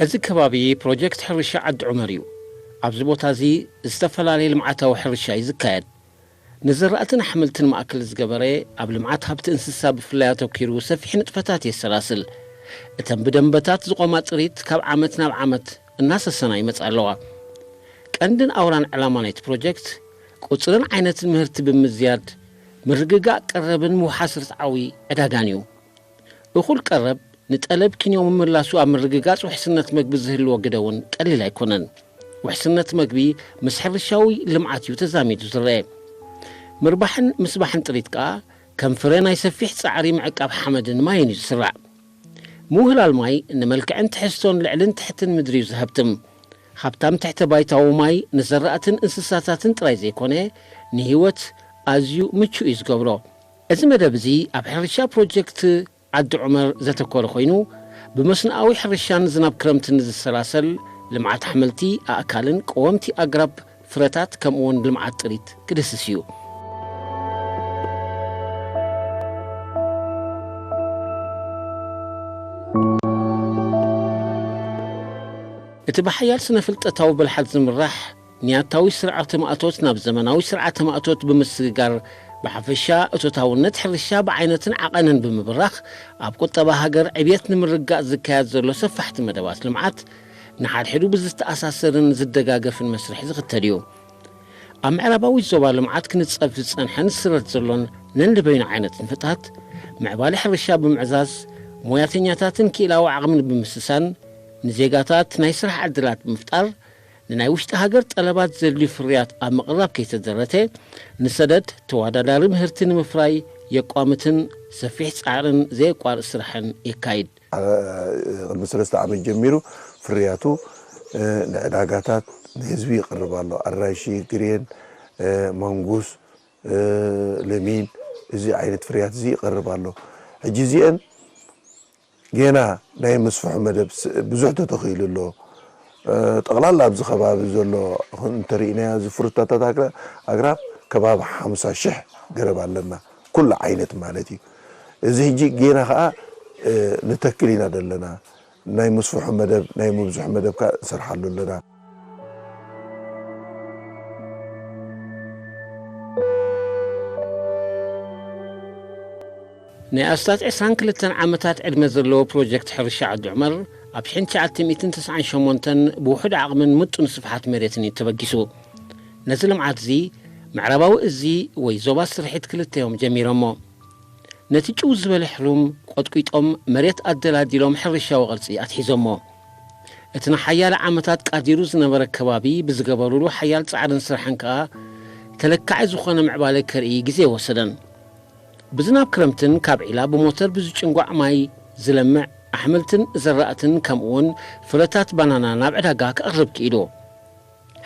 እዚ ከባቢ ፕሮጀክት ሕርሻ ዓዲ ዑመር እዩ። ኣብዚ ቦታ እዚ ዝተፈላለየ ልምዓታዊ ሕርሻ እዩ ዝካየድ። ንዝራእትን ኣሕምልትን ማእከል ዝገበረ፣ ኣብ ልምዓት ሃብቲ እንስሳ ብፍላይ ኣተኲሩ ሰፊሕ ንጥፈታት የሰላስል። እተን ብደንበታት ዝቖማ ጥሪት ካብ ዓመት ናብ ዓመት እናሰሰና ይመጻ ኣለዋ። ቀንድን ኣውራን ዕላማ ናይቲ ፕሮጀክት፣ ቁጽርን ዓይነትን ምህርቲ ብምዝያድ፣ ምርግጋእ ቀረብን ምውሓስ ርትዓዊ ዕዳጋን እዩ። እኹል ቀረብ ንጠለብ ኪንዮ ምምላሱ ኣብ ምርግጋጽ ውሕስነት መግቢ ዝህልዎ ግደ እውን ቀሊል ኣይኮነን። ውሕስነት መግቢ ምስ ሕርሻዊ ልምዓት እዩ ተዛሚዱ ዝረአ። ምርባሕን ምስባሕን ጥሪት ከኣ ከም ፍረ ናይ ሰፊሕ ጻዕሪ ምዕቃብ ሓመድን ማይን እዩ ዝስራዕ። ምውህላል ማይ ንመልክዕን ትሕዝቶን ልዕልን ትሕትን ምድሪ እዩ ዝሀብትም። ሃብታም ትሕተ ባይታዊ ማይ ንዘራእትን እንስሳታትን ጥራይ ዘይኮነ፣ ንህይወት ኣዝዩ ምቹእ እዩ ዝገብሮ። እዚ መደብ እዚ ኣብ ሕርሻ ፕሮጀክት ዓዲ ዑመር ዘተኮረ ኮይኑ፣ ብመስኖኣዊ ሕርሻን ዝናብ ክረምትን ዝሰላሰል ልምዓት ኣሕምልቲ፣ ኣእካልን ቀወምቲ ኣግራብ ፍረታት፣ ከምኡውን ልምዓት ጥሪት ክድህስስ እዩ። እቲ ብሓያል ስነ-ፍልጠታዊ ብልሓት ዝምራሕ ንያታዊ ስርዓተ ማእቶት ናብ ዘመናዊ ስርዓተ ማእቶት ብምስግጋር፣ ብሓፈሻ እቶታውነት ሕርሻ ብዓይነትን ዓቐንን ብምብራኽ፣ ኣብ ቁጠባ ሃገር ዕብየት ንምርጋጽ ዝካየድ ዘሎ ሰፋሕቲ መደባት ልምዓት፣ ንሓድሕዱ ብዝተኣሳሰርን ዝደጋገፍን መስርሕ ዝኽተል እዩ። ኣብ ምዕራባዊት ዞባ ልምዓት ክንጸፍ ዝጸንሐን ዝስረት ዘሎን ነንበይኑ ዓይነት ንፍታት፣ ምዕባለ ሕርሻ ብምዕዛዝ፣ ሞያተኛታትን ክኢላዊ ዓቕምን ብምስሳን፣ ንዜጋታት ናይ ስራሕ ዕድላት ብምፍጣር፣ ንናይ ውሽጢ ሃገር ጠለባት ዘድልዩ ፍርያት ኣብ ምቕራብ ከይተደረተ፣ ንሰደድ ተወዳዳሪ ምህርቲ ንምፍራይ የቋምትን ሰፊሕ ጻዕርን ዘየቋርጽ ስራሕን የካይድ። ኣ-፣ ቅድሚ ሰለስተ ዓመት ጀሚሩ ፍርያቱ፣ እ፣ ንዕዳጋታት ንህዝቢ ይቕርብ ኣሎ። ኣራይሺ፣ ግሬን፣ እ፣ ማንጉስ፣ እ፣ ለሚን፣ እዚ ዓይነት ፍርያት እዚ ይቐርብ ኣሎ። ሕጂ እዚአን ጌና ናይ ምስፍሑ መደብ ስ-፣ ብዙሕ ተተኺሉ ኣሎ። እ፣ ጠቕላላ ኣብዚ ከባቢ ዘሎ እንተሪእናዮ፣ እዚ ፍሩታታት ኣግራ-፣ ኣግራብ ከባቢ ሓምሳ ሽሕ ገረብ ኣለና፣ ኩሉ ዓይነት ማለት እዩ። እዚ ሕጂ ጌና ኸዓ፣ እ፣ ንተክል ኢና ዘለና። ናይ ምስፍሑ መደብ፣ ናይ ምብዝሑ መደብ ከኣ ንሰርሓሉ ኣለና። ናይ ኣስታት ዕስራን ክልተን ዓመታት ዕድመ ዘለዎ ፕሮጀክት ሕርሻ ዓዲ ዑመር፣ ኣብ ሽሕን ትሽዓተ ሚእትን ተስዓን ሸሞንተን ብውሑድ ዓቕምን ምጡን ስፍሓት መሬትን እዩ ተበጊሱ። ነዚ ልምዓት እዚ፣ ምዕራባዊ እዚ ወይ ዞባ ስርሒት ክልተ እዮም ጀሚሮሞ። ነቲ ጭው ዝበለ ሕሩም ቆጥቂጦም፣ መሬት ኣደላዲሎም ሕርሻዊ ቅርጺ ኣትሒዞሞ። እቲ ንሓያለ ዓመታት ቃዲሩ ዝነበረ ከባቢ ብዝገበሩሉ ሓያል ጻዕርን ስራሕን ከኣ፣ ተለካዒ ዝኾነ ምዕባለ ከርኢ ግዜ ኣይወሰደን። ብዝናብ ክረምትን ካብ ዒላ ብሞተር ብዝጭንጓዕ ማይ ዝለምዕ ኣሕምልትን ዘራእትን ከምኡውን ፍረታት ባናና ናብ ዕዳጋ ክቐርብ ክኢሉ።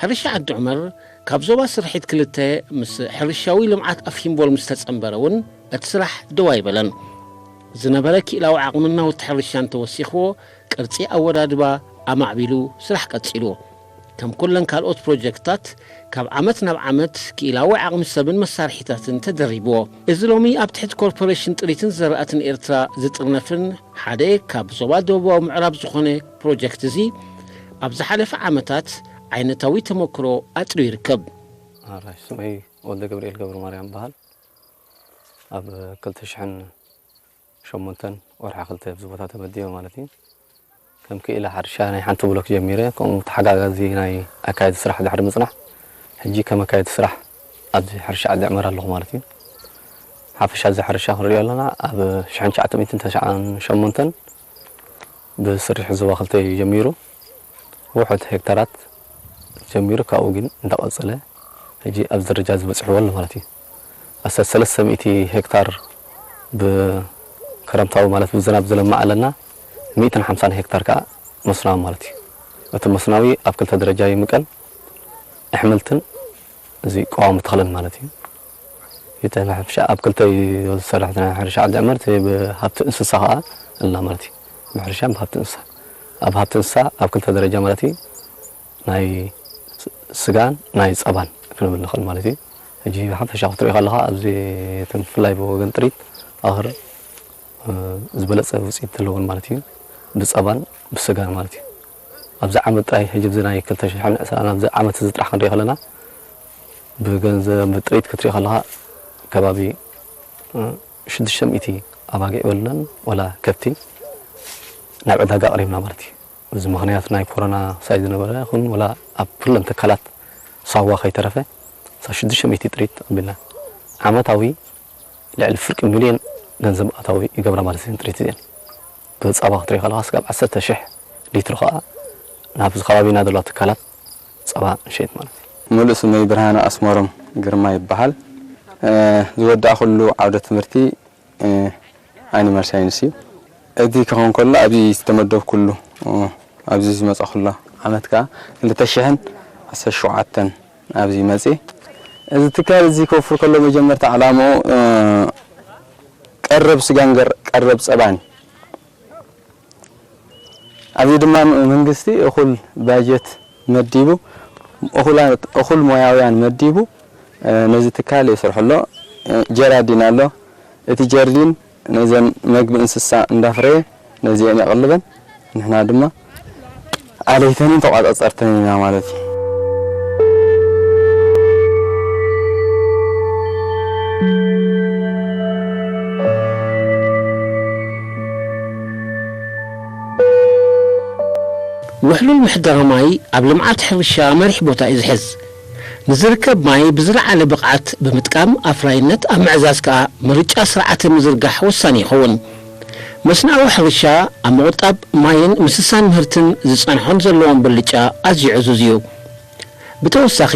ሕርሻ ዓዲ ዑመር ካብ ዞባ ስርሒት ክልተ ምስ ሕርሻዊ ልምዓት ኣፍሂምቦል ምስ ተጸንበረ እውን እቲ ስራሕ ደው ኣይበለን። ዝነበረ ክኢላዊ ዓቕምን ናውቲ ሕርሻን ተወሲኽዎ፣ ቅርጺ ኣወዳድባ ኣማዕቢሉ ስራሕ ቀጺሉ። ከም ኩለን ካልኦት ፕሮጀክትታት፣ ካብ ዓመት ናብ ዓመት ክኢላዊ ዓቕሚ ሰብን መሳርሒታትን ተደሪብዎ። እዚ ሎሚ ኣብ ትሕቲ ኮርፖሬሽን ጥሪትን ዘራእትን ኤርትራ ዝጥርነፍን ሓደ ካብ ዞባ ደቡባዊ ምዕራብ ዝኾነ ፕሮጀክት እዚ፣ ኣብ ዝሓለፈ ዓመታት ዓይነታዊ ተመክሮ ኣጥርዩ ይርከብ። ኣራይ፣ ስመይ ወልደ ገብርኤል ገብረ ማርያም ይበሃል። ኣብ ክልተ ሽሕን ሸሞንተን ወርሒ ክልተ ኣብዚ ቦታ ተመዲበ ማለት እዩ። ከም ክኢላ ሕርሻ ናይ ሓንቲ ብሎክ ጀሚረ፣ ከምኡ ተሓጋጋዚ ናይ ኣካየዲ ስራሕ ድሕሪ ምጽናሕ፣ ሕጂ ከም ኣካየዲ ስራሕ ኣብዚ ሕርሻ ዓዲ ዕመር ኣለኹ ማለት እዩ። ሓፈሻ እዚ ሕርሻ ክንሪኦ ኣለና፣ ኣብ ሽሕን ትሽዓተ ሚእትን ተስዓን ሸሞንተን ብስሪሕ ዞባ ክልተ እዩ ጀሚሩ። ውሑድ ሄክታራት ጀሚሩ፣ ካብኡ ግን እንዳቐጸለ ሕጂ ኣብዚ ደረጃ እዚ በጺሕዎ ኣሎ ማለት እዩ። ኣስታት ሰለስተ ሚእቲ ሄክታር ብክረምታዊ ማለት ብዝናብ ዝለምዕ ኣለና፣ ሚእትን ሓምሳን ሄክታር ከኣ መስናዊ ማለት እዩ። እቲ መስናዊ ኣብ ክልተ ደረጃ ይምቀል፣ ኣሕምልትን እዚ ቀዋሚ ተኽልን ማለት እዩ። ይተ-፣ ብሓፈሻ ኣብ ክልተ እዩ ዝሰርሕ እቲ ናይ ሕርሻ ዓዲ ዕመር፣ እቲ ብሃብቲ እንስሳ ከኣ ኣላ ማለት እዩ። ብሕርሻን ብሃብቲ እንስሳ። ኣብ ሃብቲ እንስሳ ኣብ ክልተ ደረጃ ማለት እዩ። ናይ ስ-፣ ስጋን ናይ ጸባን ክንብል ንኽእል ማለት እዩ። ሕጂ ብሓፈሻ ክትሪኦ ከለኻ ኣብዚ እተን ብፍላይ ብወገን ጥሪት ኣኽር፣ እ፣ ዝበለጸ ውጽኢት ዘለወን ማለት እዩ። ብጸባን ብስጋን ማለት እዩ። ኣብዚ ዓመት ጥራይ ሕጂ ኣብዚ ናይ ክልተ ሽሕን ዕስራን ኣብዚ ዓመት እዚ ጥራሕ ክንሪኦ ከለና ብገንዘብ ብጥሪት ክትሪኦ ከለኻ ከባቢ፣ እ፣ ሽዱሽተ ሚእቲ ኣባጊዕ በሉናን ዋላ ከብቲ ናብ ዕዳጋ ኣቕሪብና ማለት እዩ። እዚ ምኽንያት ናይ ኮሮና ሳይ ዝነበረ ይኹን ዋላ ኣብ ኩለን ትካላት ሳዋ ከይተረፈ፣ ሳ ሽዱሽተ ሚእቲ ጥሪት ኣቢልና ዓመታዊ ልዕሊ ፍርቂ ሚልዮን ገንዘብ ኣታዊ ይገብራ ማለት እየን ጥሪት እዚአን። ብጸባ ክትሪኢ ከለኻ ስጋብ ዓሰርተ ሽሕ ሊትሮ ከኣ ናብዚ ከባቢና ዘለዋ ትካላት ጸባ ንሸይጥ ማለት እዩ። ሙሉእ ስመይ ብርሃነ ኣስመሮም ግርማ ይበሃል። እ፣ ዝወዳእኩሉ ዓውደ ትምህርቲ፣ እ፣ ኣኒማል ሳይንስ እዩ። እቲ ክኸውን ከሎ ኣብዚ ዝተመደብኩሉ፣ እ፣ ኣብዚ ዝመጻኹላ ዓመት ከኣ ክልተ ሽሕን ዓሰርተ ሸውዓተን ኣብዚ መጽየ። እዚ ትካል እዚ ክወፍር ከሎ መጀመርታ ዕላምኡ፣ እ፣ ቀረብ ስጋን ገር-፣ ቀረብ ጸባን እዩ። ኣብዚ ድማ መንግስቲ እኹል ባጀት መዲቡ፣ እኹላት-፣ እኹል ሞያውያን መዲቡ፣ እ፣ ነዚ ትካል የስርሖ ኣሎ። እ፣ ጀራዲን ኣሎ። እቲ ጀርዲን ነዘን መግቢ እንስሳ እንዳፍረየ ነዚአን የቕልበን። ንሕና ድማ ኣለይተንን ተቋጻጸርተን ኢና ማለት እዩ። ውሕሉል ምሕደራ ማይ ኣብ ልምዓት ሕርሻ መሪሕ ቦታ እዩ ዝሕዝ። ንዝርከብ ማይ ብዝለዓለ ብቕዓት ብምጥቃም ኣፍራይነት ኣብ ምዕዛዝ ከኣ ምርጫ ስርዓተ ምዝርጋሕ ወሳኒ ይኸውን። መስናዊ ሕርሻ ኣብ ምቑጣብ ማይን ምስሳን ምህርትን ዝጸንሖን ዘለዎን ብልጫ ኣዝዩ ዕዙዝ እዩ። ብተወሳኺ፣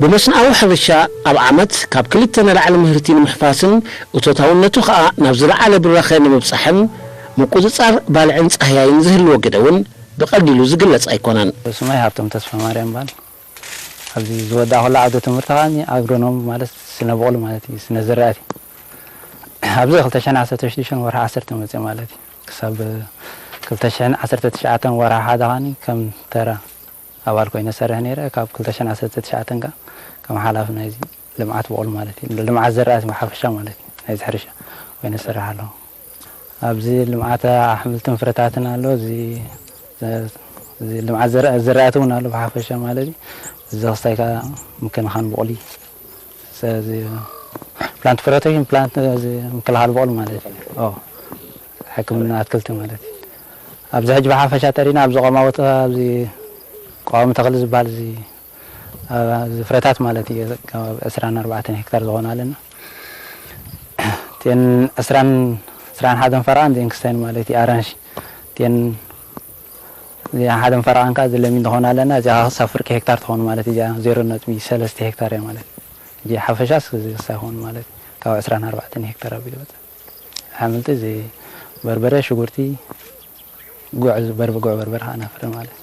ብመስናዊ ሕርሻ ኣብ ዓመት ካብ ክልተ ንላዕሊ ምህርቲ ንምሕፋስን እቶታውነቱ ኸኣ ናብ ዝለዓለ ብራኸ ንምብጻሕን ምቁጽጻር ባልዕን ጻህያይን ዝህልዎ ግደ እውን ብቐሊሉ ዝግለጽ ኣይኮነን። ስመይ ሃብቶም ተስፋ ማርያም ይበሃል። ኣብዚ ዝወዳእኩሉ ዓውደ ትምህርቲ ከኣ ኣግሮኖም ማለት ስነ ብቑል ማለት እዩ፣ ስነ ዝራእቲ። ኣብዚ ክልተ ሽሕን ዓሰርተ ሽዱሽተን ወርሒ ዓሰርተ መጽእ ማለት እዩ። ክሳብ ክልተ ሽሕን ዓሰርተ ትሽዓተን ወርሒ ሓደ ከኣ ከም ተራ ኣባል ኮይነ ሰርሕ ነይረ። ካብ ክልተ ሽሕን ዓሰርተ ትሽዓተን ከኣ ከም ሓላፊ ናይዚ ልምዓት ብቑል ማለት እዩ። ልምዓት ዝራእቲ ብሓፈሻ ማለት እዩ። ናይዚ ሕርሻ ኮይነ ሰርሕ ኣለኹ። ኣብዚ ልምዓት ኣሕምልትን ፍረታትን ኣሎ። እዚ፣ እዚ ልምዓት ዘራ-፣ ዝራእቲ እውን ኣሎ ብሓፈሻ ማለት እዩ። እዚ ክስታይ ከኣ ምክንኻን ብቑሊ። እዚ ፕላንት ፕሮቴክሽን ፕላንት እዚ ምክልኻል ብቑል ማለት እዩ። ኦ፣ ሕክምና ኣትክልቲ ማለት እዩ። ኣብዚ ሕጂ ብሓፈሻ ተሪና ኣብዚ ቆማውት፣ ኣብዚ ቀዋሚ ተኽሊ ዝበሃል እዚ፣ ኣ፣ እዚ ፍረታት ማለት እዩ። ካብ ዕስራን ኣርባዕተን ሄክታር ዝኾና ኣለና። እተን ዕስራን፣ ዕስራን ሓደን ፈረቓን እዚአን ክስታይን ማለት እዩ። ኣራንሺ እተን፣ እዚኣ ሓደን ፈረቓን ከኣ እዚ ለሚን ዝኾና ኣለና። እዚኣ ክሳብ ፍርቂ ሄክታር ትኾን ማለት እዩ። እዚኣ ዜሮ ነጥቢ ሰለስተ ሄክታር እያ ማለት እዩ። እዚ ሓፈሻስ እዚ ክሳብ ይኾን ማለት እዩ። ካብ ዕስራን ኣርባዕተን ሄክታር ኣቢሉ ይወጽእ። ኣሕምልቲ እዚ በርበረ፣ ሽጉርቲ፣ ጉዕ፣ በርበ-፣ ጉዕ በርበረ ከኣ ነፍሪ ማለት እዩ።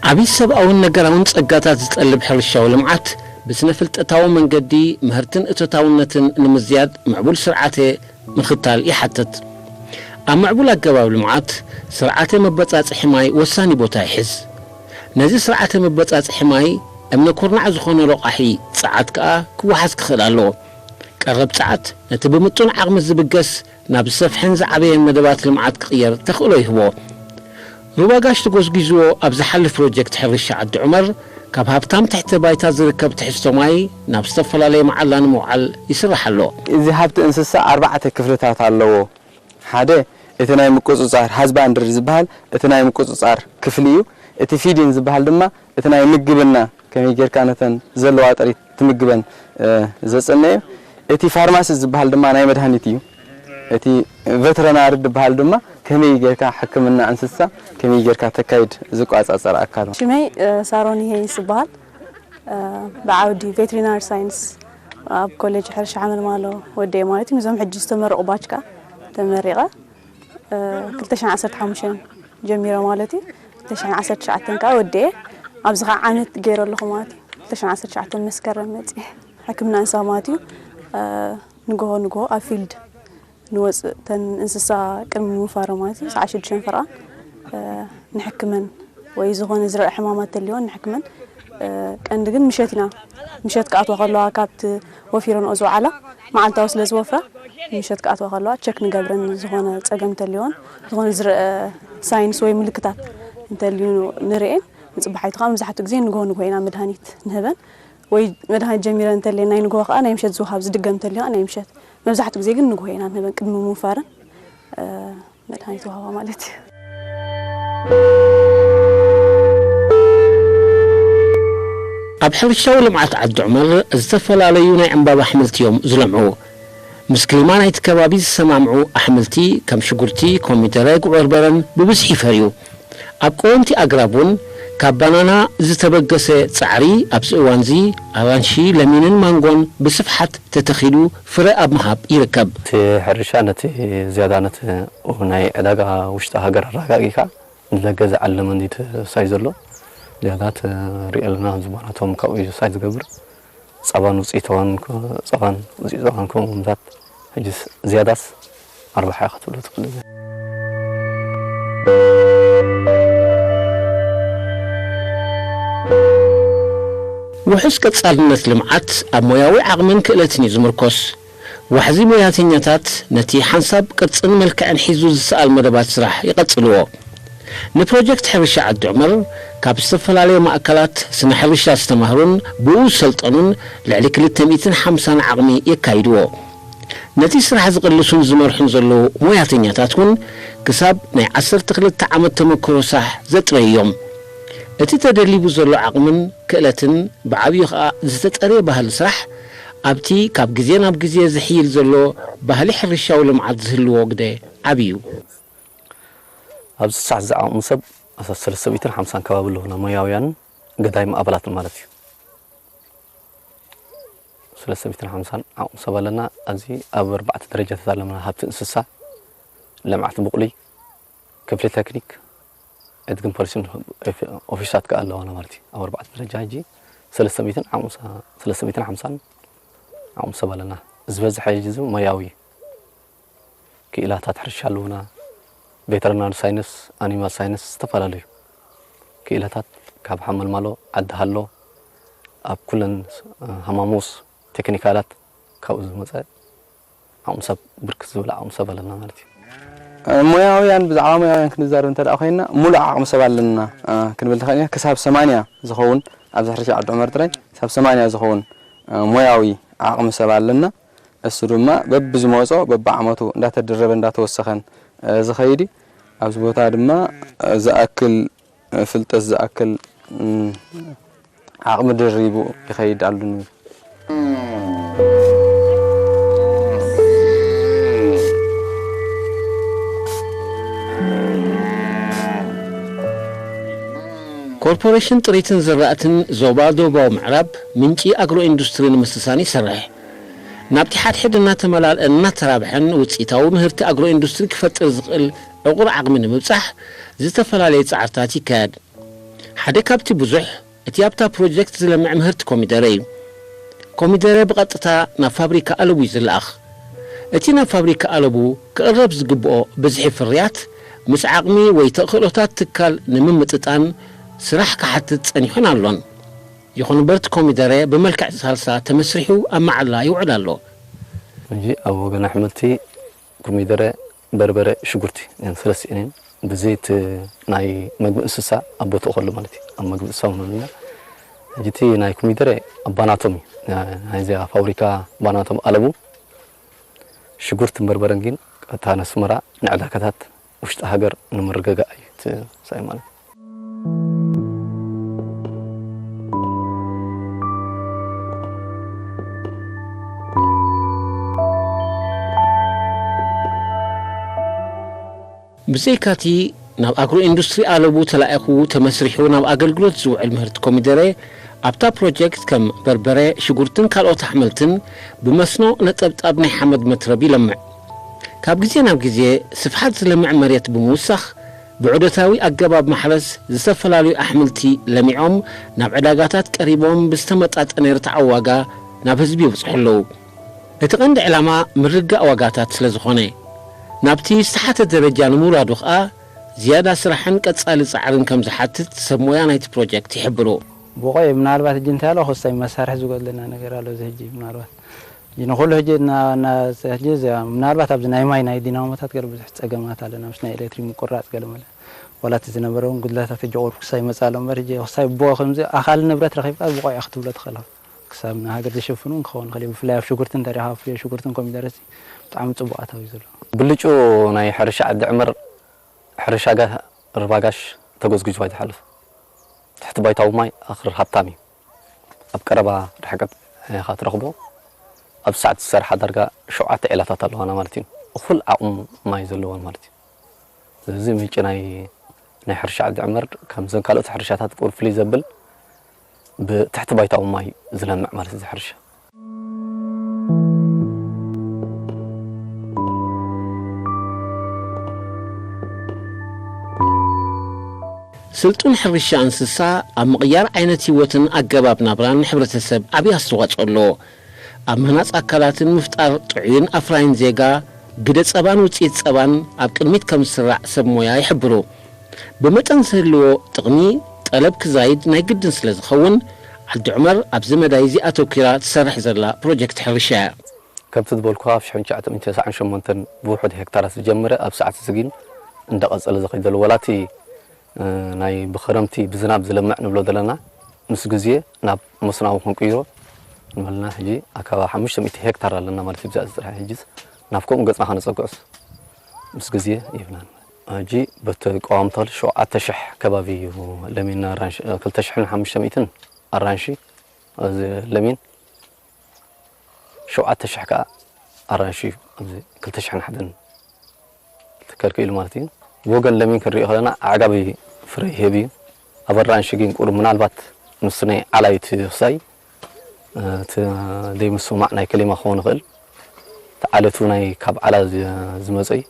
ዓብዪ ሰብኣውን ነገራውን ጸጋታት ዝጠልብ ሕርሻዊ ልምዓት፣ ብስነ-ፍልጠታዊ መንገዲ ምህርትን እቶታውነትን ንምዝያድ ምዕቡል ስርዓተ ምኽታል ይሓትት። ኣብ ምዕቡል ኣገባብ ልምዓት፣ ስርዓተ መበጻጽሒ ማይ ወሳኒ ቦታ ይሕዝ። ነዚ ስርዓተ መበጻጽሒ ማይ፣ እምነ ኩርናዕ ዝኾነ ረቋሒ ጸዓት ከኣ ክወሓስ ክኽእል ኣለዎ። ቀረብ ጸዓት ነቲ ብምጡን ዓቕሚ ዝብገስ ናብ ዝሰፍሐን ዝዓበየን መደባት ልምዓት ክቕየር ተኽእሎ ይህቦ። ሩባ ጋሽ ተጎዝጒዝዎ ኣብ ዝሓልፍ ፕሮጀክት ሕርሻ ዓዲ ዑመር፣ ካብ ሃብታም ትሕተ ባይታ ዝርከብ ትሕዝቶ ማይ ናብ ዝተፈላለየ መዓላ ንምውዓል ይስራሕ ኣሎ። እዚ ሃብቲ እንስሳ ኣርባዕተ ክፍልታት ኣለዎ። ሓደ እቲ ናይ ምቁጽጻር ሃዝባንድሪ ዝበሃል እቲ ናይ ምቁጽጻር ክፍሊ እዩ። እቲ ፊዲን ዝበሃል ድማ እቲ ናይ ምግብና ከመይ ጌርካ ነተን ዘለዋ ጥሪት ትምግበን ዘጽንዕ እዩ። እቲ ፋርማሲ ዝበሃል ድማ ናይ መድሃኒት እዩ። እቲ ቨተረናሪ ዝበሃል ድማ ከመይ ጌርካ ሕክምና እንስሳ ከመይ ጌርካ ተካይድ ዝቋጻጸር ኣካል። ሽመይ ሳሮን ይሄይስ ዝበሃል። ብዓውዲ ቬትሪናሪ ሳይንስ ኣብ ኮሌጅ ሕርሻ ሓመልማሎ ወደየ ማለት እዩ። እዞም ሕጂ ዝተመረቑ ባች ከኣ ተመሪቐ ክልተ ሽሕን ዓሰርተ ሓሙሽተን ጀሚረ ማለት እዩ። ክልተ ሽሕን ዓሰርተ ትሽዓተን ከኣ ወደየ ኣብዚ ከኣ ዓመት ገይረ ኣለኹ ማለት እዩ። ክልተ ሽሕን ዓሰርተ ትሽዓተ መስከረም መፅየ ሕክምና እንስሳ ማለት እዩ። ንግሆ ንግሆ ኣብ ፊልድ ንወፅእ እተን እንስሳ ቅድሚ ምውፋረ ማለት እዩ ሰዓት ሽዱሽተ ፈረቓ ንሕክመን ወይ ዝኾነ ዝረአ ሕማማት ተልዮን ንሕክመን። ቀንዲ ግን ምሸት ኢና ምሸት ክኣትዋ ከለዋ ካብቲ ወፊረንኦ ዝወዓላ መዓልታዊ ስለ ዝወፍራ ምሸት ክኣትዋ ከለዋ ቸክ ንገብረን ዝኾነ ፀገም ተልዮን ዝኾነ ዝረአ ሳይንስ ወይ ምልክታት እንተልዩ ንርእየን። ንፅባሓይቱ ከዓ መብዛሕትኡ ግዜ ንግሆ ንግሆ ኢና መድሃኒት ንህበን ወይ መድሃኒት ጀሚረን እንተልየን ናይ ንግሆ ከዓ ናይ ምሸት ዝወሃብ ዝድገም እንተልዩ ከዓ ናይ ምሸት መብዛሕትኡ ግዜ ግን ንግሆ ኢና ንህበን ቅድሚ ምውፋረን መድሃኒት ወሃባ ማለት እዩ። ኣብ ሕርሻዊ ልምዓት ዓዲ ዑመር ዝተፈላለዩ ናይ ዕምባባ ኣሕምልቲ እዮም ዝለምዑ። ምስ ክሊማ ናይቲ ከባቢ ዝሰማምዑ ኣሕምልቲ ከም ሽጉርቲ፣ ኮሚደረ፣ ጉዕ በርበረን ብብዝሒ ይፈርዩ። ኣብ ቀወምቲ ኣግራብ እውን ካብ ባናና ዝተበገሰ ጻዕሪ ኣብዚ እዋንዚ ኣራንሺ፣ ለሚንን ማንጎን ብስፍሓት ተተኺሉ ፍረ ኣብ ምሃብ ይርከብ። እቲ ሕርሻ ነቲ ዝያዳ ነቲ ናይ ዕዳጋ ውሽጢ ሃገር ኣረጋጊእካ ንደገ ዝዓለመ እንዲ ተሳይ ዘሎ ዝያዳ ትሪኦ ኣለና። ዝባናቶም ካብኡ እዩ ሳይ ዝገብር። ጸባን ውጽኢት ጸባን ጸባን ውጽኢት ጸባን ከምኡ ምታት ሕጅስ ዝያዳስ ኣርባሓ ኢኻ ትብሎ ትኽእል ኢኻ። ውሑስ ቀጻልነት ልምዓት ኣብ ሞያዊ ዓቕምን ክእለትን እዩ ዝምርኮስ። ዋሕዚ ሞያተኛታት ነቲ ሓንሳብ ቅርጽን መልክዕን ሒዙ ዝሰኣል መደባት ስራሕ ይቐጽልዎ። ንፕሮጀክት ሕርሻ ዓዲ ዑመር ካብ ዝተፈላለየ ማእከላት ስነ ሕርሻ ዝተማህሩን ብኡ ዝሰልጠኑን ልዕሊ ክልተ ሚእትን ሓምሳን ዓቕሚ የካይድዎ። ነቲ ስራሕ ዝቕልሱን ዝመርሑን ዘለዉ ሞያተኛታት እውን ክሳብ ናይ ዓሰርተ ክልተ ዓመት ተመክሮ ስራሕ ዘጥረዩ እዮም። እቲ ተደሊቡ ዘሎ ዓቕምን ክእለትን ብዓብዩ ኸኣ ዝተጠርየ ባህሊ ስራሕ ኣብቲ ካብ ግዜ ናብ ግዜ ዝሕይል ዘሎ ባህሊ ሕርሻዊ ልምዓት ዝህልዎ ግደ ዓብዩ። ኣብዚ ሳዕ ዝዓቕሙ ሰብ ኣስታት ሰለስተ ሚእትን ሓምሳን ከባቢ ኣለዉና፣ ሞያውያንን ገዳይም ኣባላትን ማለት እዩ። ሰለስተ ሚእትን ሓምሳን ዓቕሙ ሰብ ኣለና። ኣብዚ ኣብ ኣርባዕተ ደረጃታት ኣለና፣ ሃብቲ እንስሳ፣ ልምዓት ብቑሊ፣ ክፍሊ ቴክኒክ፣ ዕድግን ፖሊስን ኦፊሳት ከኣ ኣለዋና ማለት እዩ። ኣብ ኣርባዕተ ደረጃ ሕጂ ሰለስተ ሚእትን ዓቕሙ ሰ-፣ ሰለስተ ሚእትን ሓምሳን ዓቕሙ ሰብ ኣለና። ዝበዝሐ ሕጂ እዚ ሞያዊ ክኢላታት ሕርሻ ኣለዉና። ቬተርናሪ ሳይንስ፣ ኣኒማል ሳይንስ፣ ዝተፈላለዩ ክኢላታት ካብ ሓመልማሎ፣ ዓዲ ሃሎ፣ ኣብ ኩለን ሃማሙስ ቴክኒካላት ካብኡ ዝመጸ ዓቕሚ ሰብ ብርክት ዝበለ ዓቕሚ ሰብ ኣለና ማለት እዩ። ሞያውያን፣ ብዛዕባ ሞያውያን ክንዛረብ እንተ ደኣ ኮይንና፣ ሙሉእ ዓቕሚ ሰብ ኣለና፣ እ፣ ክንብል ንኽእል ኢና። ክሳብ ሰማንያ ዝኸውን፣ ኣብዚ ሕርሻ ዓዲ ዑመር ጥራይ ክሳብ ሰማንያ ዝኸውን፣ እ፣ ሞያዊ ዓቕሚ ሰብ ኣለና። እሱ ድማ በብዝመጾ፣ በብዓመቱ እንዳተደረበ፣ እንዳተወሰኸን፣ እ፣ ዝኸይድ እዩ። ኣብዚ ቦታ ድማ፣ እ፣ ዝኣክል፣ እ፣ ፍልጠት ዝኣክል፣ እ፣ ዓቕሚ ድሪቡ ይኸይድ ኣሉ ንብል። ኮርፖሬሽን ጥሪትን ዝራእትን ዞባ ደቡባዊ ምዕራብ ምንጪ ኣግሮ ኢንዱስትሪ ንምስሳን ይሰርሕ። ናብቲ ሓድሕድ እናተመላልአን እናተራብሐን ውፅኢታዊ ምህርቲ ኣግሮ ኢንዱስትሪ ክፈጥር ዝኽእል ዕቑር ዓቕሚ ንምብፃሕ ዝተፈላለየ ፃዕርታት ይካየድ። ሓደ ካብቲ ብዙሕ እቲ ኣብታ ፕሮጀክት ዝለምዕ ምህርቲ ኮሚደረ እዩ። ኮሚደረ ብቐጥታ ናብ ፋብሪካ ኣለቡ እዩ ዝለኣኽ። እቲ ናብ ፋብሪካ ኣለቡ ክቕረብ ዝግብኦ ብዝሒ ፍርያት ምስ ዓቕሚ ወይ ተኽእሎታት ትካል ንምምጥጣን ስራሕ ክሓትት ጸኒሑን ኣሎን። ይኹን እምበር እቲ ኮሚደረ ብመልክዕ ሳልሳ ተመስሪሑ ኣብ መዓላ ይውዕል ኣሎ። ሕጂ ኣብ ወገን ኣሕምልቲ ኮሚደረ፣ በርበረ፣ ሽጉርቲ እየን ሰለስቲኤን እየን። ብዘይቲ ናይ መግቢ እንስሳ ኣብ ቦትኡ ከሎ ማለት እዩ። ኣብ መግቢ እንስሳ ማለት እዩ። ሕጂ እቲ ናይ ኮሚደረ ኣብ ባናቶም እዩ። ናይዚኣ ፋብሪካ ባናቶም ኣለቡ። ሽጉርትን በርበረን ግን እታ ነስመራ ንዕዳጋታት ውሽጢ ሃገር ንምርግጋእ እዩ እቲ ሳይ ማለት። ብዘይካቲ ናብ ኣግሮ ኢንዱስትሪ ኣለቡ ተላኢኹ ተመስሪሑ ናብ ኣገልግሎት ዝውዕል ምህርቲ ኮሚደረ ኣብታ ፕሮጀክት ከም በርበረ፣ ሽጉርትን ካልኦት ኣሕምልትን ብመስኖ ነጠብጣብ ናይ ሓመድ መትረብ ይለምዕ። ካብ ግዜ ናብ ግዜ ስፍሓት ዝለምዕ መሬት ብምውሳኽ ብዑደታዊ ኣገባብ ማሕረስ ዝተፈላለዩ ኣሕምልቲ ለሚዖም ናብ ዕዳጋታት ቀሪቦም ብዝተመጣጠነ ርትዓዊ ዋጋ ናብ ህዝቢ ይብፅሑ ኣለዉ። እቲ ቀንዲ ዕላማ ምርጋእ ዋጋታት ስለ ዝኾነ፣ ናብቲ ዝተሓተ ደረጃ ንምውራዱ ኸኣ ዝያዳ ስራሕን ቀጻሊ ጻዕርን ከም ዝሓትት ሰብ ሞያ ናይቲ ፕሮጀክት ይሕብሩ። ብቆይ ምናልባት ሕጂ እንታይ ኣሎ ክስታይ መሳርሒ ዝጎድለና ነገር ኣሎ እዚ ሕጂ ምናልባት ሕጂ ንኩሉ ሕጂ እና እና ሕጂ እዚኣ ምናልባት ኣብዚ ናይ ማይ ናይ ዲናሞታት ገለ ብዙሕ ጸገማት ኣለና ምስ ናይ ኤሌክትሪክ ምቁራጽ ገለ መለ ዋላ እቲ ዝነበረ እውን ጉድለታት ሕጂ ቁሩብ ክሳይ ይመጽእ ኣሎ እምበር ሕጂ ክሳይ ብቦ ከምዚ ኣኻሊ ንብረት ረኺብካ ብቆይ ክትብሎ ትኽእል ክሳብ ንሃገር ዝሽፍን እውን ክኸውን ይኽእል እዩ ብፍላይ ኣብ ሽጉርቲ እንተሪኻ ፍዮ ሽጉርትን ኮሚደረሲ ብጣዕሚ ጽቡቕ ኣታዊ እዩ ዘሎ። ብልጩ ናይ ሕርሻ ዓዲ ዕመር ሕርሻ ርባጋሽ ተጎዝጒዙ ኣይትሓልፍ። ትሕቲ ባይታዊ ማይ ኣኽርር ሃብታም እዩ። ኣብ ቀረባ ርሕቀት ኢኻ ትረኽቦ። ኣብ ሰዓት ዝሰርሓ ዳርጋ ሸውዓተ ዒላታት ኣለዋና ማለት እዩ። እኹል ዓቕሚ ማይ ዘለወን ማለት እዩ። ስለዚ ምንጪ ናይ ናይ ሕርሻ ዓዲ ዕመር ከምዘን ካልኦት ሕርሻታት ቁሩብ ፍልይ ዘብል ብትሕቲ ባይታዊ ማይ ዝለምዕ ማለት እዚ ሕርሻ። ስልጡን ሕርሻ እንስሳ ኣብ ምቕያር ዓይነት ህይወትን ኣገባብ ናብራን ሕብረተሰብ ዓብዪ ኣስተዋፅኦ ኣለዎ። ኣብ ምህናፅ ኣካላትን ምፍጣር ጥዑይን ኣፍራይን ዜጋ ግደ ጸባን ውፅኢት ጸባን ኣብ ቅድሚት ከም ዝስራዕ ሰብ ሞያ ይሕብሩ። ብመጠን ዝህልዎ ጥቕሚ ጠለብ ክዛይድ ናይ ግድን ስለ ዝኸውን ዓዲ ዑመር ኣብዚ መዳይ እዚ ኣተኲራ ትሰርሕ ዘላ ፕሮጀክት ሕርሻ እያ። ከምቲ ዝበልኩኻ ኣብ ሽሕን ትሽዓተ ሚእትን ተስዓን ሸሞንተን ብውሑድ ሄክታራት ዝጀመረ ኣብ ሰዓት እዚ ግን እንዳቐጸለ ዝኸይድ ዘሎ ዋላ እቲ ናይ ብኽረምቲ ብዝናብ ዝለምዕ ንብሎ ዘለና ምስ ግዜ ናብ መስኖዊ ክንቅይሮ ንበልና ሕጂ ኣካባ ሓሙሽተ ሚእቲ ሄክታር ኣለና ማለት እዩ ብዛዕዚ ጥራሕ ሕጂስ ናብ ከምኡ ገጽና ከነጸግዖስ ምስ ግዜ ይብላን ሕጂ በቲ ቀዋሚ ተኽሊ ሸውዓተ ሽሕ ከባቢ እዩ ለሚን ኣራንሺ ክልተ ሽሕን ሓሙሽተ ሚእትን ኣራንሺ እዚ ለሚን ሸውዓተ ሽሕ ከኣ ኣራንሺ እዩ ኣብዚ ክልተ ሽሕን ሓደን ተከልኪ ኢሉ ማለት እዩ። ብወገን ለሚን ክንሪኦ ከለና ኣዕጋቢ ፍረ ይህብ እዩ። ኣብ ኣራንሺ ግን ቁሩብ ምናልባት ምስ ናይ ዓላዩ እቲ ክሳይ እቲ ዘይምስምማዕ ናይ ክሊማ ክኸውን ይኽእል። እቲ ዓሌቱ ናይ ካብ ዓላ ዝመፀ እዩ።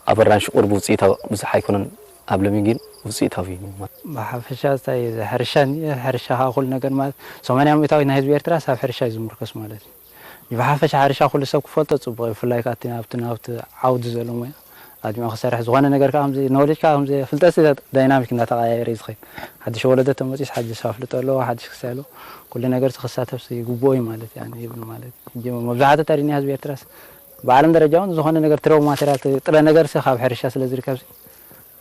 ኣብ ኣራንሺ ቁሩብ ውፅኢታዊ ብዙሕ ኣይኮነን። ኣብ ለሚን ግን ውፅኢታዊ እዩ። ብሓፈሻ እንታይ ሕርሻ ሕርሻ ከዓ ኩሉ ነገር ማለት ሰማንያ ሚእታዊት ናይ ህዝቢ ኤርትራ ኣብ ሕርሻ እዩ ዝምርኮስ ማለት እዩ። ብሓፈሻ ሕርሻ ኩሉ ሰብ ክፈልጦ ጽቡቕ እዩ፣ ብፍላይ ከኣ ኣብቲ ናብቲ ናብቲ ዓውዲ ዘሎ ሞያ ኣድሚዑ ክሰርሕ፣ ዝኾነ ነገር ከኣ ከምዚ ኖሌጅ ከኣ ከምዚ ፍልጠት ዳይናሚክ እንዳተቐያየረ እዩ ዝኸይድ። ሓድሽ ወለዶ ተመጺኡስ ሓድሽ ኣፍልጦ ኣለዎ፣ ሓድሽ ክሳይ ኣለዎ፣ ኩሉ ነገር ክሳተፍ ይግብኦ እዩ ማለት እዩ፣ ይብል ማለት እዩ። ሕጂ መብዛሕትኡ ተሪኒ ህዝቢ ኤርትራስ ብዓለም ደረጃ እውን ዝኾነ ነገር ትረው ማቴሪያል ጥረ ነገር ካብ ሕርሻ ስለ ዝርከብ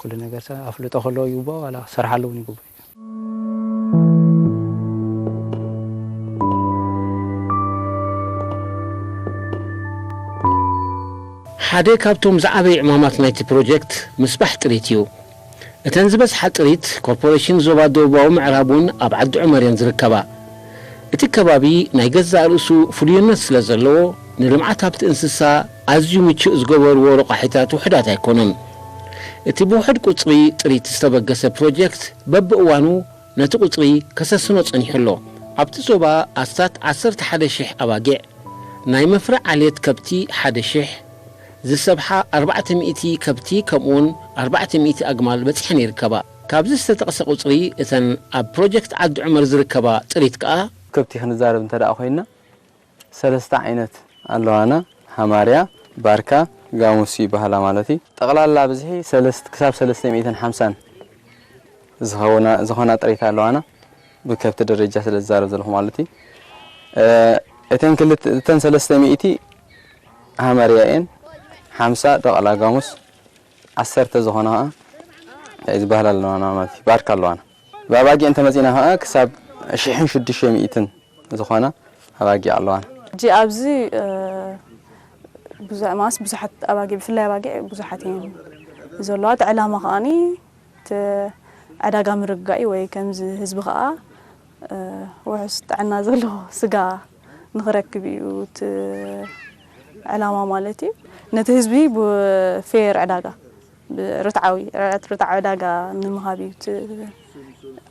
ኩሉ ነገር ኣፍልጦ ክህልዎ ይግብኦ፣ ዋላ ክሰርሓሉ እውን ይግብኦ። ሓደ ካብቶም ዝዓበዩ ዕማማት ናይቲ ፕሮጀክት ምስባሕ ጥሪት እዩ። እተን ዝበዝሓ ጥሪት ኮርፖሬሽን ዞባ ደቡባዊ ምዕራብ እውን ኣብ ዓዲ ዑመር እየን ዝርከባ። እቲ ከባቢ ናይ ገዛእ ርእሱ ፍሉይነት ስለ ዘለዎ ንልምዓት ሃብቲ እንስሳ ኣዝዩ ምቹእ ዝገበርዎ ረቋሒታት ውሑዳት ኣይኮኑን። እቲ ብውሑድ ቁጽሪ ጥሪት ዝተበገሰ ፕሮጀክት በብእዋኑ ነቲ ቁጽሪ ከሰስኖ ጸኒሑ ኣሎ። ኣብቲ ዞባ ኣስታት ዓሰርተ ሓደ ሽሕ ኣባጊዕ፣ ናይ መፍረ ዓሌት ከብቲ ሓደ ሽሕ፣ ዝሰብሓ ኣርባዕተ ሚእቲ ከብቲ ከምኡውን ኣርባዕተ ሚእቲ ኣግማል በጺሐን ይርከባ። ካብዚ ዝተጠቕሰ ቁጽሪ እተን ኣብ ፕሮጀክት ዓዲ ዑመር ዝርከባ ጥሪት ከኣ ከብቲ ክንዛረብ እንተ ደኣ ኮይንና ሰለስተ ዓይነት ኣለዋና፣ ሃማርያ፣ ባርካ፣ ጋሙስ ይበሃላ ማለት እዩ። ጠቕላላ ብዝሒ ሰለስት ክሳብ ሰለስተ ሚእትን ሓምሳን ዝኾና ጥሪት ኣለዋና፣ ብከብቲ ደረጃ ስለ ዝዛረብ ዘለኹ ማለት እዩ። እተን ክልተ እተን ሰለስተ ሚእቲ ሃማርያ እየን፣ ሓምሳ ደቕላ ጋሙስ፣ ዓሰርተ ዝኾና ኸዓ እንታይ ዝበሃል ኣለዋና ማለት እዩ፣ ባርካ ኣለዋና። ብኣባጊዕ እንተመፂና ኸዓ ክሳብ ሽሕን ሽዱሽተ ሚእትን ዝኾና ኣባጊዕ ኣለዋና። ሕጂ ኣብዚ ብዙሕ ማስ ብዙሓት ኣባጊዕ፣ ብፍላይ ኣባጊዕ ብዙሓት እየን ዘለዋ። እቲ ዕላማ ከኣኒ እቲ ዕዳጋ ምርግጋእ እዩ፣ ወይ ከምዚ ህዝቢ ከኣ፣ እ፣ ውሑስ ጥዕና ዘለዎ ስጋ ንኽረክብ እዩ እቲ ዕላማ ማለት እዩ። ነቲ ህዝቢ ብፌር ዕዳጋ፣ ብርትዓዊ፣ ርትዓዊ ዕዳጋ ንምሃብ እዩ እቲ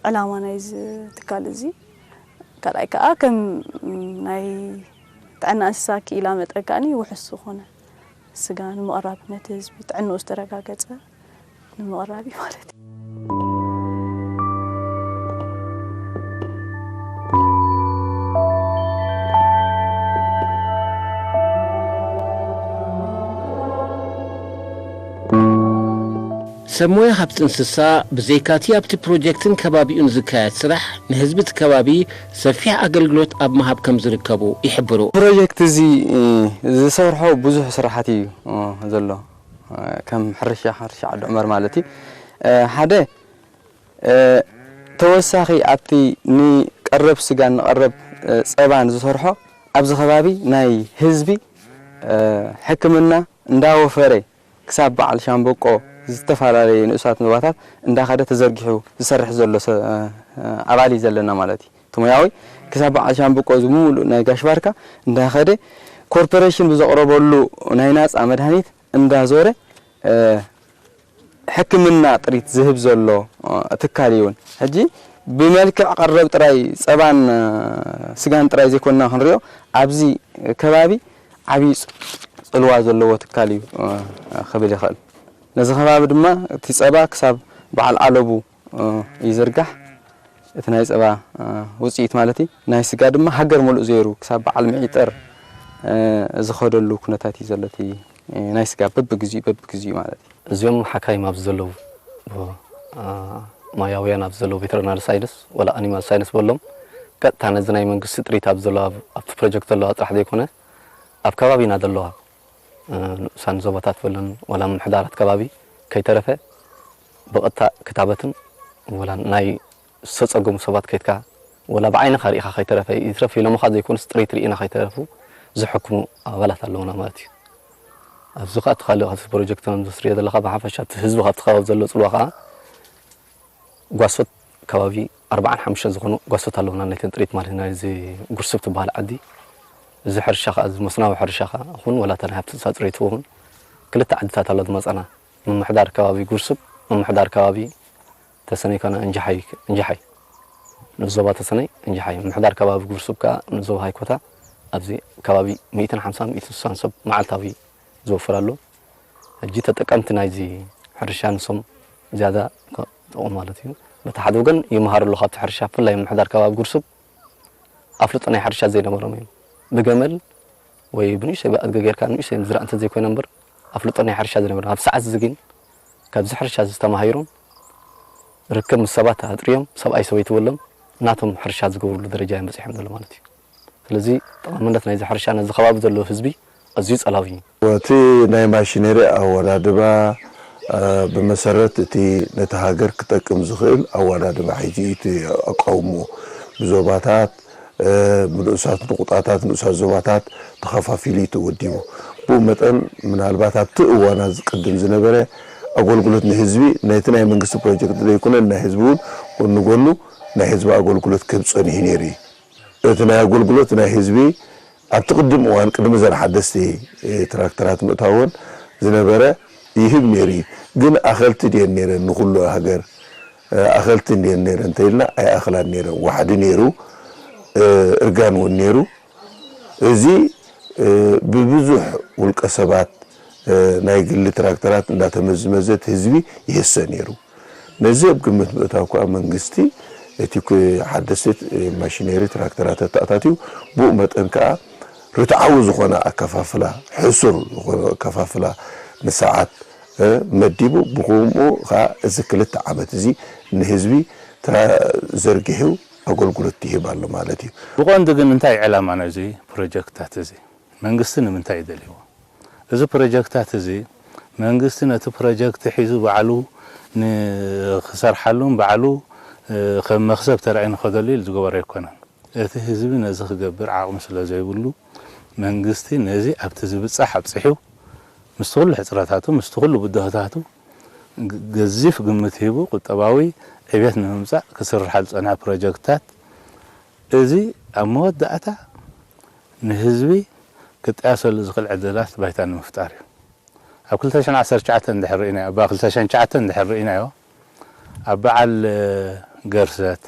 ዕላማ ናይዚ ትካል እዚ። ካልኣይ ከኣ ከም ናይ ጥዕና እንስሳ ክኢላ መጠን ከኣኒ ውሑስ ዝኾነ ስጋ ንምቕራብ፣ ነቲ ህዝቢ ጥዕንኡ ዝተረጋገጸ ንምቕራብ እዩ ማለት እዩ። ሰብ ሞያ ሃብቲ እንስሳ ብዘይካቲ ኣብቲ ፕሮጀክትን ከባቢኡን ዝካየድ ስራሕ ንህዝቢ እቲ ከባቢ ሰፊሕ ኣገልግሎት ኣብ ምሃብ ከም ዝርከቡ ይሕብሩ። ፕሮጀክት እዚ ዝሰርሖ ብዙሕ ስራሓት እዩ ዘሎ። ከም ሕርሻ፣ ሕርሻ ዓዲ ዑመር ማለት እዩ። ሓደ ተወሳኺ ኣብቲ ንቀረብ ስጋን ንቀረብ ጸባን ዝሰርሖ ኣብዚ ከባቢ ናይ ህዝቢ ሕክምና እንዳወፈረ ክሳብ በዓል ሻምበቆ ዝተፈላለዩ ንኡሳት ዞባታት እንዳኸደ ተዘርጊሑ ዝሰርሕ ዘሎ ሰብ ኣባል እዩ ዘለና ማለት እዩ። እቲ ሞያዊ ክሳብ በዓል ሻምበቆ እዚ ብምሉእ ናይ ጋሽ ባርካ እንዳኸደ ኮርፖሬሽን ብዘቕረበሉ ናይ ናፃ መድሃኒት እንዳዞረ ሕክምና ጥሪት ዝህብ ዘሎ ትካል እዩ። ሕጂ ብመልክዕ ቀረብ ጥራይ ጸባን ስጋን ጥራይ ዘይኮንና ክንሪኦ ኣብዚ ከባቢ ዓብዪ ጽልዋ ዘለዎ ትካል እዩ ክብል ይኽእል። ነዚ ከባቢ ድማ እቲ ጸባ ክሳብ በዓል ኣለቡ ይዝርጋሕ። እቲ ናይ ጸባ ውጽኢት ማለት እዩ። ናይ ስጋ ድማ ሃገር ሙሉእ ዘይሩ ክሳብ በዓል ምዒጠር ዝኸደሉ ኩነታት እዩ ዘሎ እቲ ናይ ስጋ በብግዚኡ በብግዚኡ ማለት እዩ። እዚኦም ሓካይም ኣብዚ ዘለዉ ሞያውያን ኣብዚ ዘለዉ ቬተርናሪ ሳይንስ ወላ ኣኒማል ሳይንስ በሎም ቀጥታ ነዚ ናይ መንግስቲ ጥሪት ኣብ ዘለዋ ኣብቲ ፕሮጀክት ዘለዋ ጥራሕ ዘይኮነ ኣብ ከባቢና ዘለዋ ንኡሳን ዞባታት በለን ዋላ ምምሕዳራት ከባቢ ከይተረፈ ብቐጥታ ክታበትን ወላ ናይ ዝተፀገሙ ሰባት ከይድካ ወላ ብዓይንኻ ርኢኻ ከይተረፈ ይትረፍ ኢሎምኻ ዘይኮኑስ ጥሪት ርኢና ከይተረፉ ዝሕክሙ ኣባላት ኣለውና ማለት እዩ። ኣብዚ ከዓ እቲ ካልእ ካብቲ ፕሮጀክት ከም ዘስርዮ ዘለካ ብሓፈሻ እቲ ህዝቢ ካብቲ ከባቢ ዘሎ ፅልዋ ከዓ ጓሶት ከባቢ ኣርባዓን ሓሙሽተን ዝኾኑ ጓሶት ኣለውና ናይተን ጥሪት ማለት ናይዚ ጉርሱብ ትበሃል ዓዲ እዚ ሕርሻ ከዓ እዚ መስናዊ ሕርሻ ከዓ ኹን ወላ እታ ናይ ሃብቲ እንስሳ ፅሬት እውን ክልተ ዓድታት ኣሎ ዝመፀና ምምሕዳር ከባቢ ጉርሱብ ምምሕዳር ከባቢ ተሰነይ ከነ እንጃሓይ እንጃሓይ ንዞባ ተሰነይ እንጃሓይ ምምሕዳር ከባቢ ጉርሱብ ከዓ ንዞባ ሃይኮታ ኣብዚ ከባቢ ሚእትን ሓምሳን ሚእትን ስሳን ሰብ መዓልታዊ ዝወፍር ኣሎ። ሕጂ ተጠቀምቲ ናይዚ ሕርሻ ንሶም ዝያዳ ጥቕሙ ማለት እዩ። በቲ ሓደ ወገን ይመሃሩ ኣለዉ ካብቲ ሕርሻ ብፍላይ ምምሕዳር ከባቢ ጉርሱብ ኣፍልጦ ናይ ሕርሻ ዘይነበሮም እዮም። ብገመል ወይ ብንእሽተይ ብኣድገ ጌርካ ንእሽተይ ምዝራእ እንተዘይኮይነ እምበር ኣፍልጦ ናይ ሕርሻ ዘይነበሮም። ኣብ ሰዓት እዚ ግን ካብዚ ሕርሻ እዚ ተማሂሮም ርክብ ምስ ሰባት ኣጥርዮም ሰብኣይ ሰበይቲ በሎም ናቶም ሕርሻ ዝገብርሉ ደረጃ እዮም በፂሖም ዘሎ ማለት እዩ። ስለዚ ጠቓምነት ናይዚ ሕርሻ ነዚ ከባቢ ዘሎ ህዝቢ ኣዝዩ ጸላዊ እዩ። እቲ ናይ ማሽነሪ ኣወዳድባ ብመሰረት እቲ ነቲ ሃገር ክጠቅም ዝኽእል ኣወዳድባ ሒዙ እዩ እቲ ኣቃውምኡ ብዞባታት ብንኡሳት ንቑጣታት ንኡሳት ዞባታት ተኸፋፊሉ እዩ ተወዲቡ። ብኡ መጠን ምናልባት ኣብቲ እዋን ኣብዚ ቅድም ዝነበረ ኣገልግሎት ንህዝቢ ነቲ ናይ መንግስቲ ፕሮጀክት ዘይኮነ ናይ ህዝቢ እውን ጎኒ ጎኑ ናይ ህዝቢ ኣገልግሎት ክህብ ጸኒሑ ነይሩ እዩ። እቲ ናይ ኣገልግሎት ናይ ህዝቢ ኣብቲ ቅድም እዋን ቅድሚ እዘን ሓደስቲ ትራክተራት ምእታወን ዝነበረ ይህብ ነይሩ እዩ። ግን ኣኸልቲ ድየን ነይረን ንኹሉ ሃገር ኣኸልቲ እንድየን ነይረን እንተኢልና ኣይኣኽላን ነይረን። ዋሕዲ ነይሩ፣ እርጋን እውን ነይሩ። እዚ ብብዙሕ ውልቀ ሰባት ናይ ግሊ ትራክተራት እንዳተመዝመዘት ህዝቢ ይህሰ ነይሩ። ነዚ ኣብ ግምት ምእታው ከኣ መንግስቲ እቲ ሓደስቲ ማሽነሪ ትራክተራት ኣተኣታትዩ ብኡ መጠን ከኣ ርትዓዊ ዝኾነ ኣከፋፍላ ሕሱር ዝኾነ ኣከፋፍላ ንሰዓት መዲቡ ብኸምኡ ከኣ እዚ ክልተ ዓመት እዚ ንህዝቢ ዘርጊሑ ኣገልግሎት ይህብ ኣሎ ማለት እዩ። ብቐንዱ ግን እንታይ ዕላማ ነዚ ፕሮጀክትታት እዚ መንግስቲ ንምንታይ እዩ ደልይዎ? እዚ ፕሮጀክታት እዚ መንግስቲ ነቲ ፕሮጀክት ሒዙ ባዕሉ ንክሰርሓሉን ባዕሉ ከም መኽሰብ ተራእዩ ንኸደሉ ኢሉ ዝገበሮ ኣይኮነን። እቲ ህዝቢ ነዚ ክገብር ዓቕሚ ስለ ዘይብሉ መንግስቲ ነዚ ኣብቲ ዝብጻሕ ኣብጺሑ፣ ምስቲ ኩሉ ሕጽረታቱ፣ ምስቲ ኩሉ ብድሆታቱ፣ ግ-፣ ገዚፍ ግምት ሂቡ ቁጠባዊ ዕብየት ንምምጻእ ክስርሓሉ ዝጸንሐ ፕሮጀክትታት፣ እዚ ኣብ መወዳእታ ንህዝቢ ክጣየሰሉ ዝኽእል ዕድላት ባይታ ንምፍጣር እዩ። ኣብ ክልተ ሽሕን ዓሰርተ ትሽዓተን እንድሕር ርኢናዮ፣ ኣብ ክልተ ሽሕን ትሽዓተን እንድሕር ርኢናዮ፣ ኣብ በዓል ገርሰት፣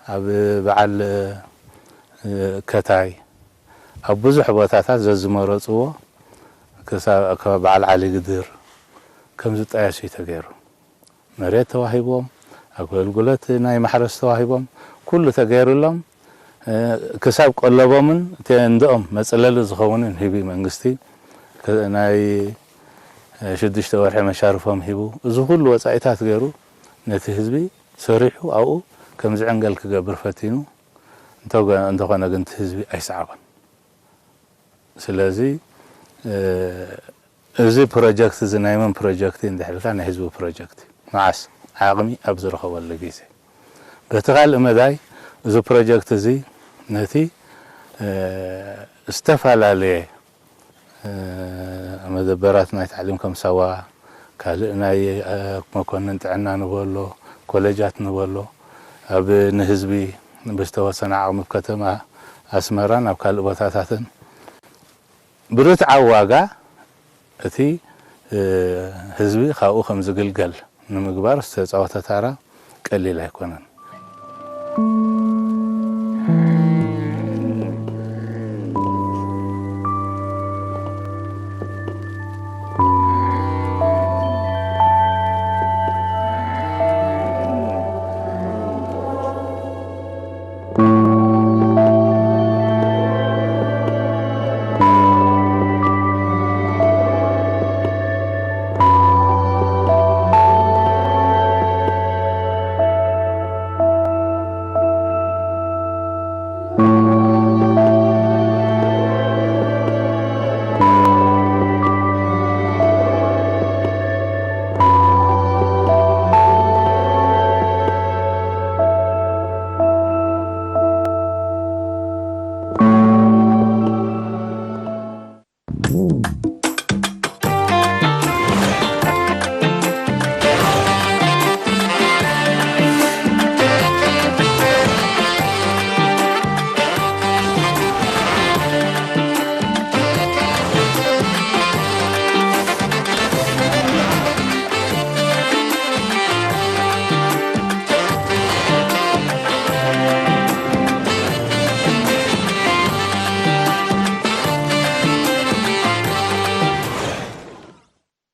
ኣብ በዓል ከታይ፣ ኣብ ብዙሕ ቦታታት ዘዝመረጽዎ ክሳብ፣ ካብ በዓል ዓሊ ግድር ከም ዝጣየስ እዩ ተገይሩ። መሬት ተዋሂቦም፣ ኣገልግሎት ናይ ማሕረስ ተዋሂቦም፣ ኩሉ ተገይሩሎም፣ እ፣ ክሳብ ቀለቦምን ቴንድኦም መጽለሊ ዝኸውንን ሂቢ መንግስቲ፣ ከ-፣ ናይ፣ እ፣ ሽዱሽተ ወርሒ መሻርፎም ሂቡ፣ እዚ ኩሉ ወጻኢታት ገይሩ ነቲ ህዝቢ ሰሪሑ ኣብኡ ከም ዝዕንገል ክገብር ፈቲኑ፣ እንተገ-፣ እንተኾነ ግን እቲ ህዝቢ ኣይሰዓቦን። ስለዚ፣ እ፣ እዚ ፕሮጀክት እዚ ናይ መን ፕሮጀክት እዩ እንድሕር ኢልካ፣ ናይ ህዝቢ ፕሮጀክት እዩ። መዓስ? ዓቕሚ ኣብ ዝረኸበሉ ግዜ። በቲ ካልእ መዳይ፣ እዚ ፕሮጀክት እዚ ነቲ፣ እ፣ ዝተፈላለየ፣ እ፣ መደበራት ናይ ታዕሊም ከም ሳዋ፣ ካልእ ናይ፣ እ፣ መኮንን ጥዕና ንበሎ፣ ኮሌጃት ንበሎ፣ ኣብ ንህዝቢ ብዝተወሰነ ዓቕሚ ኣብ ከተማ ኣስመራን ኣብ ካልእ ቦታታትን ብርትዓዊ ዋጋ እቲ፣ እ፣ ህዝቢ ካብኡ ከም ዝግልገል ንምግባር ዝተጻወተ ታራ ቀሊል ኣይኮነን።